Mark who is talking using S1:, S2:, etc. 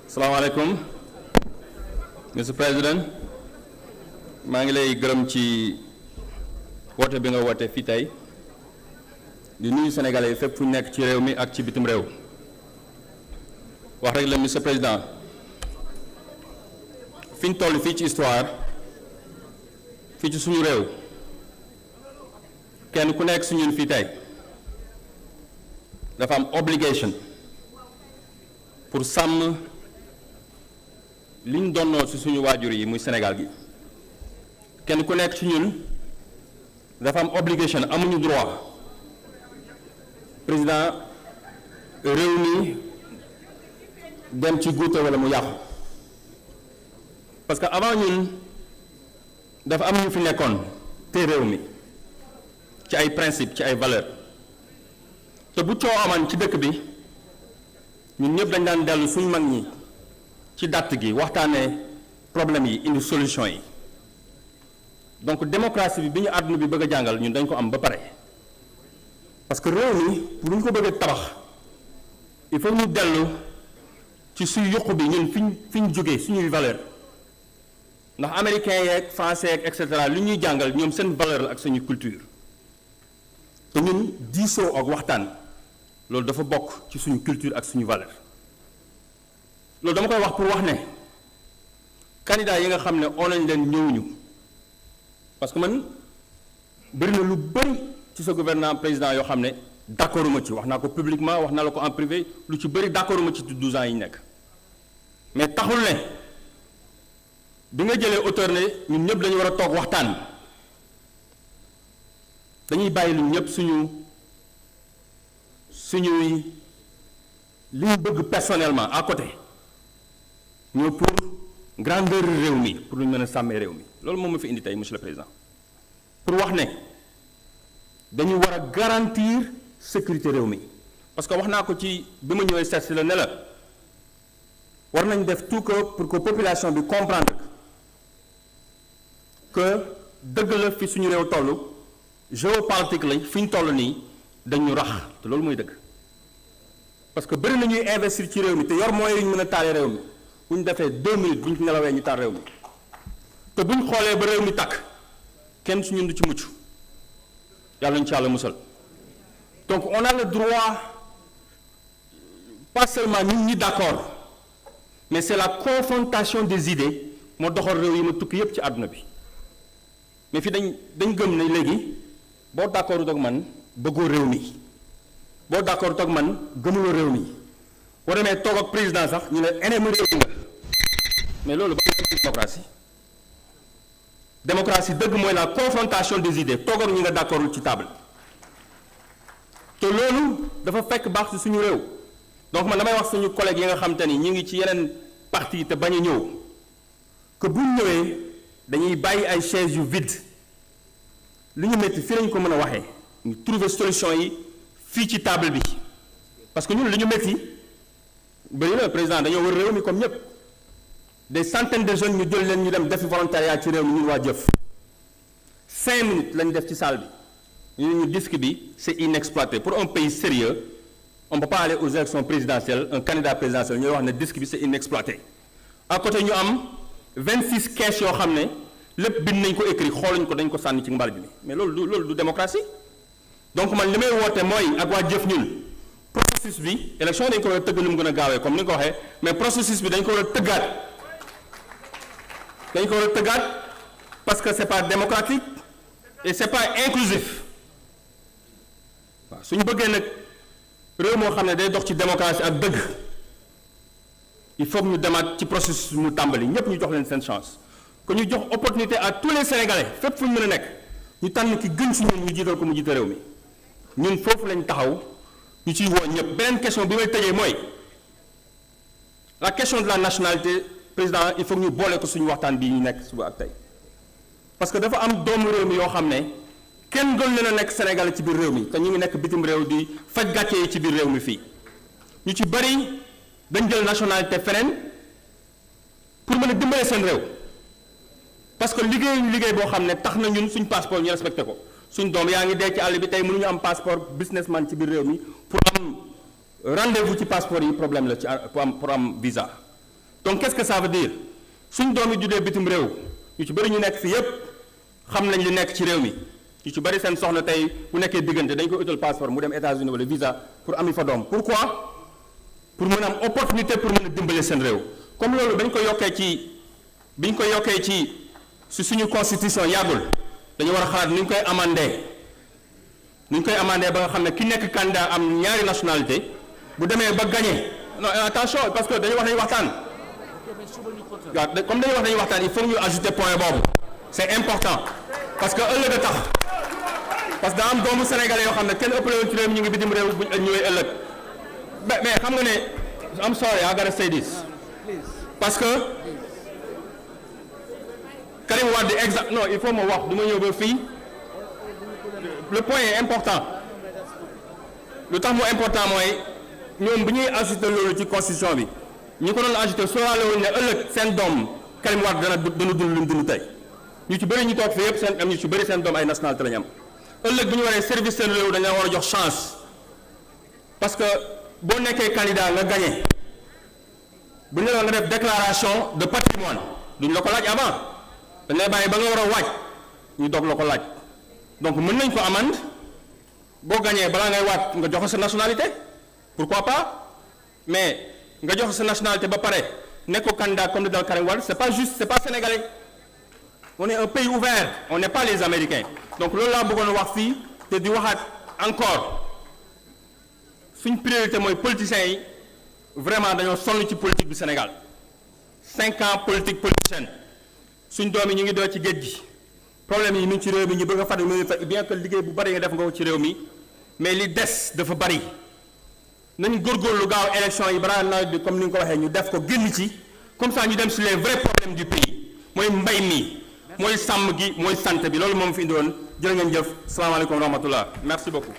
S1: salaamaaleykum Mr President maa ngi lay gërëm ci woote bi nga woote fii tey di nuyu sénégalais yi fépp fu ñu nekk ci réew mi ak ci bitim réew wax rek la Mr Président fi ñu toll fii ci histoire fii ci suñu réew kenn ku nekk suñu fii tey dafa am obligation pour sàmm li ñu donnoo ci suñu waajur yi muy Sénégal gi kenn ku nekk ci ñun dafa am obligation amuñu droit président réew mi dem ci guute walla mu yàqu parce que avant ñun dafa am ñu fi nekkoon te réew mi ci ay principe ci ay valeur te bu coow amaan ci dëkk bi ñun ñëpp dañ daan dellu suñu mag ñi ci dàtt gi waxtaanee problème yi indi solution yi donc démocratie bi ñu àdduna bi bëgg a jàngal ñun dañ ko am ba pare parce que réew mi pour ñu ko bëgg a tabax il faut ñu dellu ci suñu yuq bi ñun fi ñu jógee suñuy valeur ndax américains yeeg français yeeg et cetera li ñuy jàngal ñoom seen valeur la ak suñu culture te ñun diisoo ak waxtaan loolu dafa bokk ci suñu culture ak suñu valeur loolu dama koy wax pour wax ne candidat yi nga xam ne on nañ leen ñëwuñu parce que man bëri na lu bëri ci sa gouvernement président yoo xam ne d'accorduma ci wax naa ko publiquement wax naa la ko en privé lu ci bëri d'accorduma ci 12 ans yi nekk mais taxul ne bi nga jëlee auteur ne ñun ñëpp dañu war a toog waxtaan dañuy bàyyi lu ñëpp suñuy li ñu bëgg personnellement à côté ñoo pour grandeur réew mi pour lu ñu mën a sàmmee réew mi loolu moom ma fi indi tey monsieur le président pour wax ne dañu war a garantir sécurité réew mi parce que wax naa ko ci bi ma ñëwee seet si la ne la war nañ def tout que pour que population bi comprendre que dëgg la fi suñu réew toll géopolitique lañ fi ñu toll nii dañu rax te loolu mooy dëgg parce que bëri na ñuy investir ci réew mi te yor moyens yu ñu mën a taale réew mi bu ñu defee 2 minutes bu ñu nelawee ñu taal réew mi te bu ñu xoolee ba réew mi tàkk kenn su ñun du ci mucc yàlla ñu ci yàlla musal donc on a le droit pas seulement ñun ñi d'accord mais c'est la confrontation des idées moo doxal réew yi ma tukki yépp ci àdduna bi mais fii dañ gëm ne léegi boo d'accord ak man bëggoo réew mi boo d'accord ak man gëmuloo réew mi boo demee toog ak président sax ñu ne ennemi réew mi nga mais loolu ba démocratie dëgg mooy la confrontation des idées toog ak ñi nga d'accordul ci table te loolu dafa fekk baax ci suñu réew donc man damay wax suñu collègues yi nga xam te ni ñu ngi ci yeneen parti te bañ a ñëw que buñ ñëwee dañuy bàyyi ay chaises yu vide li ñu métti fii lañu ko mën a waxee ñu trouver solution yi fii ci table bi parce que ñun li ñu métti bëri na président dañoo wër réew mi comme ñëpp des centaines de jeunes ñu jël leen ñu dem defi volontariat ci réew mi ñun waa jëf 5 minutes lañu def ci salle bi ñu disque bi c'est inexploité pour un pays sérieux on ne peut pas aller aux élections présidentielles un candidat présidentiel ñooy wax ne disque bi c'est inexploité à côté ñu am 26 caisses yoo xam ne lépp bind nañ ko écrit xooluñ ko dañ ko sànni ci mbalit bi mais loolu du démocratie donc man li may woote mooy ak waa jëf ñun processus bi élection dañ ko war a tëgg nu mu gën a gaawee comme ni nga ko waxee mais processus bi dañ ko war a tëggaat parce que c'est pas démocratique et c'est pas inclusif waaw suñu bëggee nag réew moo xam ne day dox ci démocratie ak dëgg il faut que ñu demaat ci processus mu tàmbali ñépp ñu jox leen seen chance que ñu jox opportunité à tous les Sénégalais fépp fu ñu mën a nekk ñu tànn ki gën ci ñun ñu jiital ko mu jiite réew mi ñun foofu lañ taxaw ñu ciy woo ñëpp beneen question bi may tëjee mooy la question de la nationalité président il faut que ñu boole ko suñu waxtaan bii ñu nekk suba ak tey parce que dafa am doomu réew mi yoo xam ne kenn doon leen a nekk Sénégal ci biir réew mi te ñu ngi nekk bitim réew di faj gàcce yi ci biir réew mi fii ñu ci bari dañ jël nationalité feneen pour mën a dimbale seen réew parce que liggéey boo xam ne tax na ñun suñ passeport ñu respecté ko suñ doom yaa ngi dee ci àll bi tey mënuñu am passeport businessman ci biir réew mi pour am rendez-vous ci passeport yi problème la ci pour am visa donc qu'est-ce que ça veut dire suñ doom yi juddee bitim réew ñu ci bëri ñu nekk fi yépp xam nañ li nekk ci réew mi ñu ci bëri seen soxna tey bu nekkee diggante dañ ko utal passeport mu dem États-Unis wala visa pour ami fa doom pourquoi pour mën a am opportunité pour mën a dimbale seen réew comme loolu biñ ko yokkee ci si suñu constitution yàggul dañu war a xalaat ni ñu koy amandé ba nga xam ne ki nekk candidat am ñaari nationalité bu demee ba gagné non attention parce que dañuy wax dañuy waxtaan waaw comme dañuy wax dañuy waxtaan il faut ñu ajouter point boobu c'est important parce que ëllëg a tax parce que daa am doomu sénégalais yoo xam ne kenn ëppale woon ci réew mi ñu ngi bitim réew buñ ñëwee ëllëg mais xam nga ne I'm sorry I gotta say this parce que Karim Wade exemple non il faut ma wax du ma ñëw ba fii le point est important lu tax mu important mooy ñoom bi ñuy ajouté loolu ci constitution bi ñu ko doon ajouté sóoraale woon ne ëllëg seen doom Karim Wade dana dund lu mu dund tey ñu ci bëri ñu toog fi yëpp seen am ñu ci bëri seen doom ay nationalité la ñu am ëllëg bu ñu waree service seen réew dañu war a jox chance parce que boo nekkee candidat nga gagné bu ñu la nga def déclaration de patrimoine duñ la ko laaj avant dañ lay bàyyi ba nga war a waaj ñu doog la ko laaj donc mën nañ ko amende boo gagné balaa ngay waat nga joxe sa nationalité pourquoi pas mais nga joxe sa nationalité ba pare nekk ko candidat comme dans Karim Wade c'est pas juste c'est pas sénégalais on est un pays ouvert on n'est pas les Américains donc loolu laa bëggoon wax fii te di waxaat encore suñ priorité mooy politiciens yi vraiment dañoo sonn ci politique du Sénégal 5 ans politique politicienne suñ doom yi ñu ngi doo ci géej gi problème yi mi ngi ci réew mi ñu bëgg a fàttali mu bien que liggéey bu bari nga def nga ko ci réew mi mais li des dafa bari nañ góorgóorlu gaaw élection yi balaa nawet bi comme ni nga ko waxee ñu def ko génn ci comme ça ñu dem sur les vrais problèmes du pays mooy mbay mi mooy sàmm gi mooy santé bi loolu moom fi indi woon jërë ngeen jëf salaamaaleykum wa rahmatullah merci beaucoup